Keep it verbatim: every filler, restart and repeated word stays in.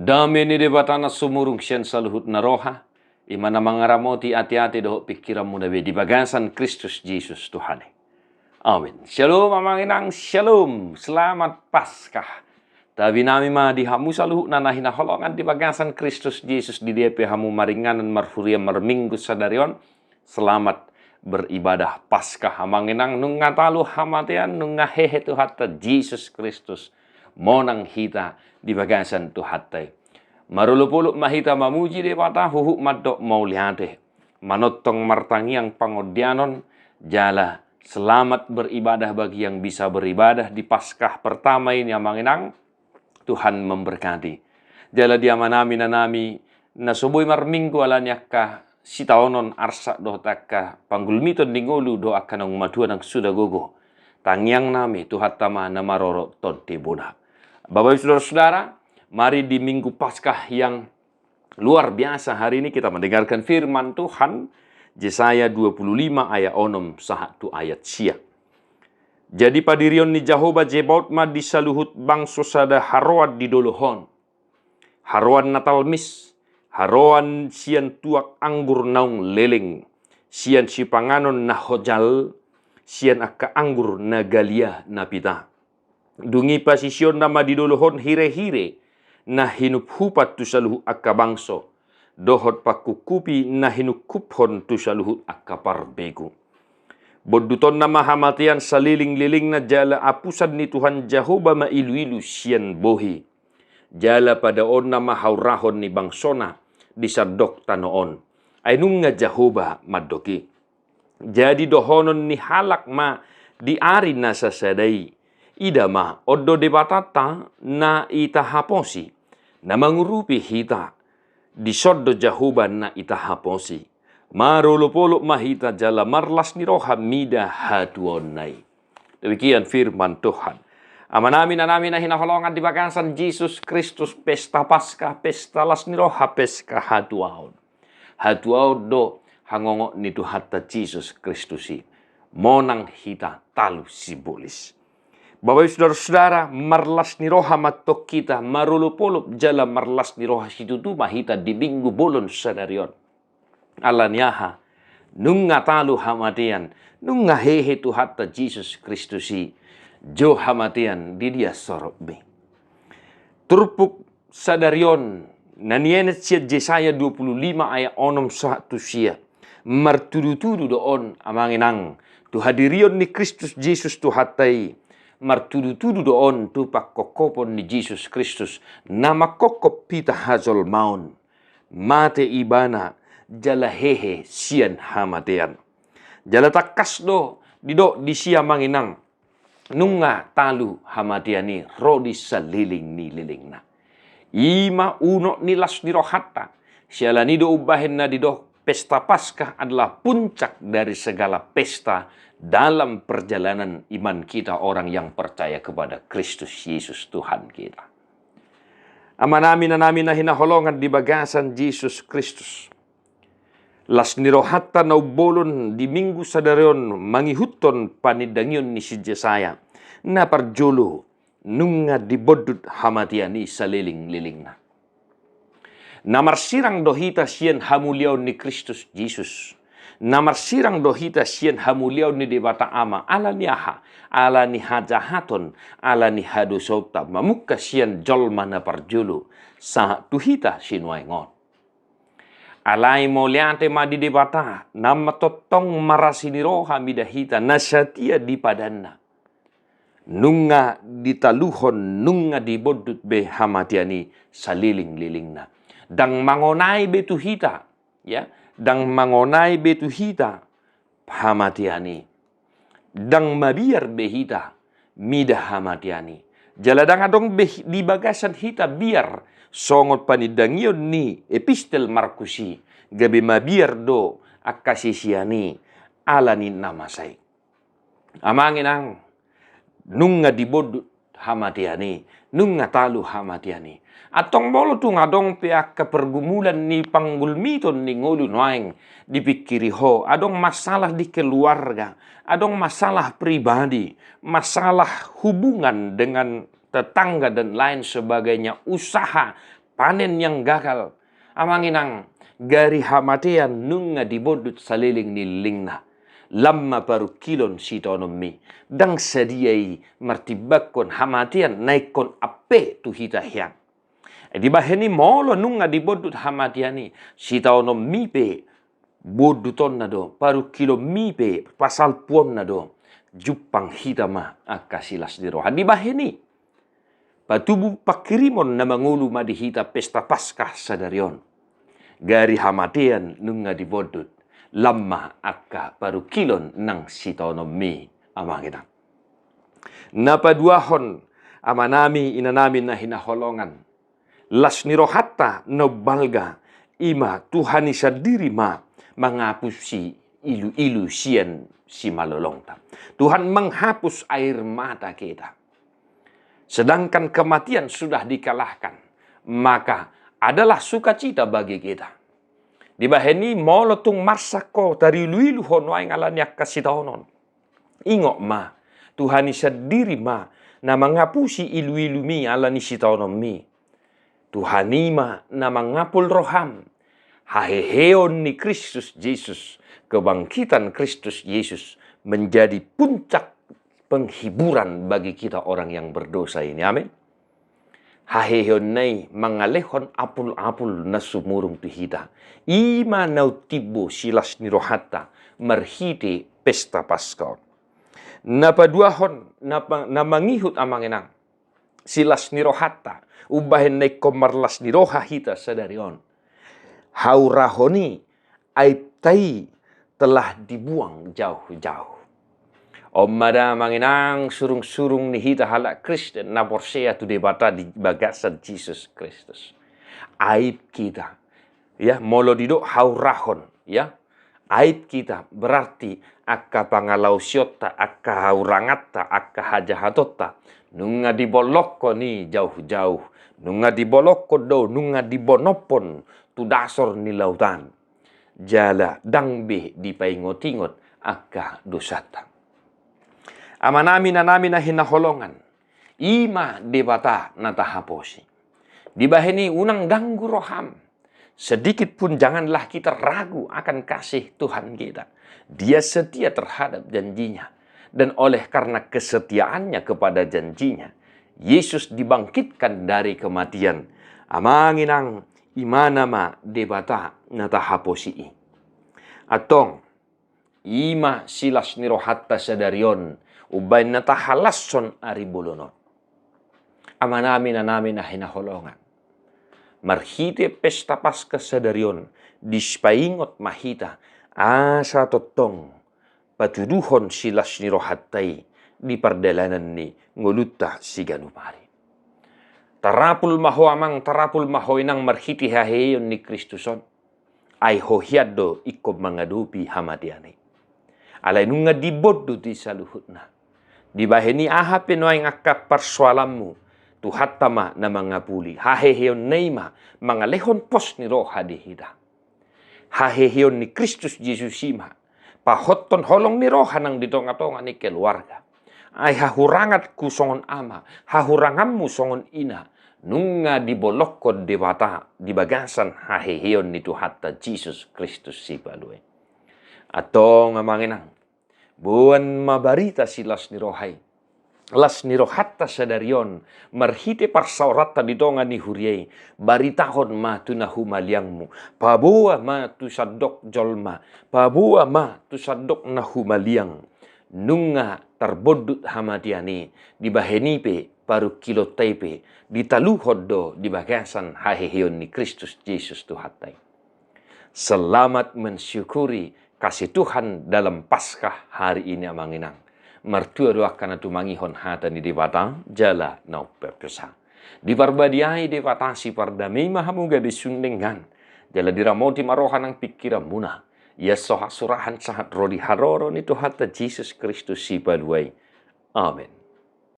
Dame ni Debata na sumurung sian saluhutna roha, i ma na mangaramoti ateate dohot pingkiranmuna be di bagasan Kristus Jesus Tuhan i. Amin. Syalom, amang inang, syalom. Selamat Paskah. Tabi nami ma di hamu saluhutna na hinaholongan di bagasan Kristus Jesus, di dia pe hamu maringanan marhuria marminggu sadari on. Selamat beribadah Paskah, amang inang. Nunga talu hamatean, nunga hehe Tuhanta Jesus Kristus. Monang hita di bagasan Tuhanta i. Marolopolop ma hita mamuji Debata, huhut mandok mauliate. Manongtong martangiang pangondianon, jala selamat beribadah bagi yang bisa beribadah di Paskah pertama ini, amang inang. Tuhan memberkati. Jala di amanami, inanami, na so boi marminggu ala ni angka sitaonon arsak dohot angka panggulmiton ni ngolu dohot angka naung matua nang suda gogo. Tangiangnami, Tuhanta ma na marorot tondi bona. Bapak Ibu Saudara-saudara, mari di Minggu Paskah yang luar biasa hari ini kita mendengarkan firman Tuhan, Yesaya dua puluh lima ayat onom sahat tu ayat sia. Jadi padirion ni Jahowa Zebaot ma di saluhut bangso sada haroan di dolok on. Haroan na talmis, haroan sian tuak anggur naung leleng, sian sipanganon na hojal, sian angka anggur na galia na pita. Dung i pasisionna ma di dolok on hirehire na hinuphupan tu saluhut angka bangso, dohot pangkuphupi na hinungkuphon tu saluhut angka parbegu. Bondutonna ma hamatean salelenglelengna, jala apusan ni Tuhan Jahowa ma iluilu sian bohi. Jala padaonna ma haurahon ni bangsona di sandok tano on. Ai nunga Jahowa mandok i. Jadi dohonon ni halak ma di ari na sasada i: Ida ma, on do Debatanta na itahaposi, na mangurupi hita. Dison do Jahowa na itahaposi. Marolopolop ma hita jala marlas ni roha mida hatuaonna i. Demikian firman Tuhan. Amanami, inanami na hinaholongan di bagasan Jesus Kristus, pesta Paskah, pesta las ni roha, pesta hatuaon. Hatuaon do hangongot ni Tuhanta Jesus Kristus i. Monang hita talu sibolis. Bapak Ibu Saudara-saudara, marlas ni roha ma antong hita, marolopolop jala marlas ni roha situtu ma hita di Minggu bolon sadari on. Ala ni aha? Nunga talu hamatean, nunga hehe Tuhanta Jesus Kristus i, jo hamatean di dia sorobmi. Turpuk sadari on na nienet sian Jesaya dua puluh lima ayat onom sahat tu sia. Martudutudu do on, amang inang, tu hadirion ni Kristus Jesus Tuhanta i. Martudutudu do on tu pangkophopon ni Jesus Kristus na mangkophop hita hajolmaon. Mate Ibana jala hehe sian hamatean. Jala tangkas do didok disi, amang inang, nunga talu hamatean i ro di saleleng ni lelengna. I ma unok ni las ni rohanta. Siala ni i do umbahen na didok pesta Paskah adalah puncak dari segala pesta dalam perjalanan iman kita orang yang percaya kepada Kristus Yesus Tuhan kita. Amanami, inanami na hinaholongan di bagasan Jesus Kristus. Las ni rohanta na umbolon di Minggu sadari on mangihuthon panindangion ni si Jesaya. Na parjolo, nunga dibondut hamatean i salelenglelengna. Na marsirang do hita sian hamuliaon ni Kristus Jesus. Na marsirang do hita sian hamuliaon ni Debata Ama. Ala ni aha? Ala ni hajahaton, ala ni hadosaonta, mamungka sian jolma na parjolo sahat tu hita sinuaeng on. Alai mauliate ma di Debata, na tongtong marasi ni roha mida hita, na satia di padanna. Nunga ditaluhon, nunga dibondut be hamatean i salelenglelengna. Ndang mangonai be tu hita, ya, ndang mangonai be tu hita hamatean i. Ndang mabiar be hita mida hamatean i. Jala ndang adong be di bagasan hita biar, songon panindangion ni epistel Markus i, gabe mabiar do angka sisean i ala ni na masa i. Amang inang, nunga dibondut hamatean i, nunga talu hamatean i. Antong molo tung adong pe angka pergumulan ni panggulmiton ni ngolu nuaeng dipingkiri ho, adong masalah di keluarga, adong masalah pribadi, masalah hubungan dengan tetangga dan lain sebagainya, usaha, panen yang gagal. Amang inang, gari hamatean nunga dibondut saleleng ni lelengna. Lam ma parungkilon sitaononmi, ndang sadia i martimbangkon hamatean na ingkon ampe tu hita hian. Dibahen i molo nunga dibondut hamatean i, sitaononmi pe bondutonna do, parungkilonmi pe pasalpuonna do. Jumpang hita ma angka silas ni roha. Dibahen i, patubu pangkirimon na mangolu ma di hita pesta Paskah sadari on. Gari hamatean nunga dibondut, lam ma angka parungkilon nang sitaononmi, amang inang. Na paduahon, amanami inanami na hinaholongan, las ni rohanta na umbalga, i ma Tuhan i sandiri ma mangapusi iluilu sian simalolongta. Tuhan menghapus air mata kita. Sedangkan kematian sudah dikalahkan, maka adalah sukacita bagi kita. Dibahen i molo tung marsak ho, tariluilu ho nuaeng ala ni angka sitaonon, ingot ma, Tuhan i sandiri ma na mangapusi iluilumi ala ni sitaononmi. Tuhan i ma na mangapul roham. Haheheon ni Kristus Jesus, kebangkitan Kristus Jesus menjadi puncak penghiburan bagi kita orang yang berdosa ini. Amin. Haheheonna i mangalehon apul-apul na sumurung tu hita. I ma na umtimbo silas ni rohanta marhite pesta Paskah on. Na paduahon, na pa-, na mangihut, amang inang, silas ni rohanta, umbahen na ingkon marlas ni roha hita sadari on. Haurahon i, aibta i telah dibuang jauh-jauh. On ma da, amang inang, surung-surung ni hita halak Kristen na porsea tu Debata di bagasan Jesus Kristus. Aib kita, ya, molo didok haurahon, ya, aib kita, berarti angka pangalaosionta, angka hauranganta, angka hajahatonta, nunga dibolongkon i jauh-jauh, nunga dibolongkon do, nunga dibonophon tu dasor ni lautan. Jala ndang be dipaingot-ingot angka dosanta. Amanami, inanami na hinaholongan, i ma Debata na tahaposi. Dibahen i unang ganggu roham. Sedikit pun janganlah kita ragu akan kasih Tuhan kita. Dia setia terhadap janjinya. Dan oleh karena kesetiaannya kepada janjinya, Yesus dibangkitkan dari kematian. Amang inang, i ma nama Debata na tahaposi i. Antong, i ma silas ni rohanta sadari on, umbahen na tahalashon ari bolon on. Amanami, inanami na hinaholongan, marhite pesta Paskah sadari on, dipaingot ma hita, asa tongtong patuduhon silas ni rohanta i di pardalanan ni ngolunta siganup ari. Tarapul ma ho, amang, tarapul ma ho, inang, marhite haheheon ni Kristus on. Ai ho hian do ingkon mangadopi hamatean i. Alai nunga dibondut i saluhutna. Dibahen i aha pe nuaeng angka parsoalanmu, Tuhanta ma na mangapuli. Haheheonna i ma mangalehon pos ni roha di hita. Haheheon ni Kristus Jesus i ma pahothon holong ni roha nang di tonga-tonga ni keluarga. Ai hahuranganku songon ama, hahuranganmu songon ina, nunga dibolongkon Debata di bagasan haheheon ni Tuhanta Jesus Kristus Sipalua i. Antong, amang inang, boan ma barita silas ni roha i, las ni rohanta sadari on, marhite parsaoranta di tonga ni huria i, baritahon ma tu na humaliangmu, paboa ma tu sandok jolma, paboa ma tu sandok na humaliang. Nunga tarbondut hamatean i, dibahen i pe parungkilonta i pe ditaluhon do di bagasan haheheon ni Kristus Jesus Tuhanta i. Selamat mensyukuri kasih Tuhan dalam Paskah hari ini, amang inang. Martua do angka na tumangihon hata ni Debata jala na umpeopesa. Diparbadiai Debata sipardame i ma hamu gabe sundengan, jala diramoti ma roha nang pingkiranmuna. Ia so hasurahan sahat ro di haroro ni Tuhanta Jesus Kristus Sipalua i. Amen.